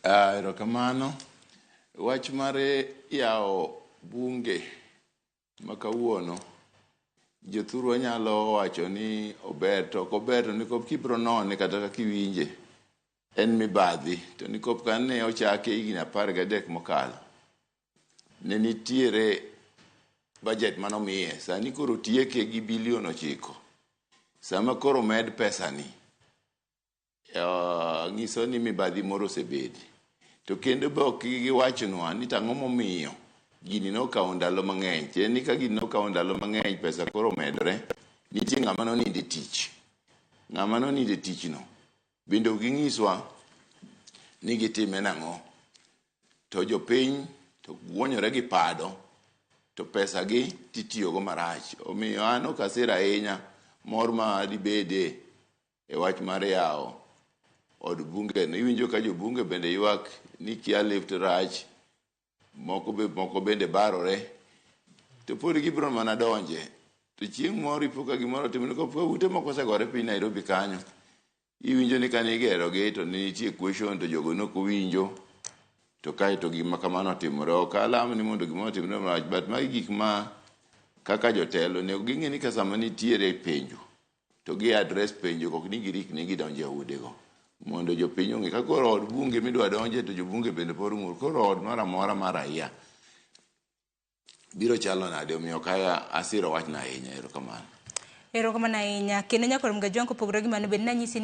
Erokamano. Wach mar yawo bunge ma kawuono, jothurwa nyalo wacho ni ober to ok ober, to nikop kibro none kata kaka iwinje, en mibadhi. To nikop kane ochake higni 13 mokalo, ne nitiere budget manomiye. Sani koro tieke gi bilion 9. Sama koro med pesani, nyiso ni mibadhi moro osebede. To kendo be ok giwachnwa ni tang'o momiyo gini nokawo ndalo mang'eny. Tiende ni ka gini nokawo ndalo mang'eny, pesa koro omedore, nitie ng'ama nonindo e tich. Ng'ama nonindo e tich no bende ok ginyiswa ni gitime nang'o. To jopiny to guonyore gi pado to pesa gi titiyogo marach. Omiyo an ok asir ahinya mor ma dibede e wach mar yawo od bunge no. Iwinjo ka jobunge bende ywak ni kia lift rach, moko bende barore, to pod gibiro mana donje. To chieng' moro ipo ka gimoro otimore, ka ute moko osegore piny Nairobi kanyo. Iwinjo ni kane igero gi to ne nitie question to jogo nok owinjo. To kae to gima kamano otimore. Ok alam ni mondo gimoro otimre marach, but magi gik ma kaka jotelo onego ging'e ni ka sama nitiere penjo to gi address penjo, ok ni girikni gidonjo e udego mondo jopiny ong'e ka koro od bunge midwa donje to jobunge bende pod ng'ur. Koro od moro amora mar raia biro chalo nade? Omiyo ok asiro wachno ahinya. Erokamano. Erokamano ahinya. Kendo nyakwar Mgajwang', kopogore gi mano bende nanyisi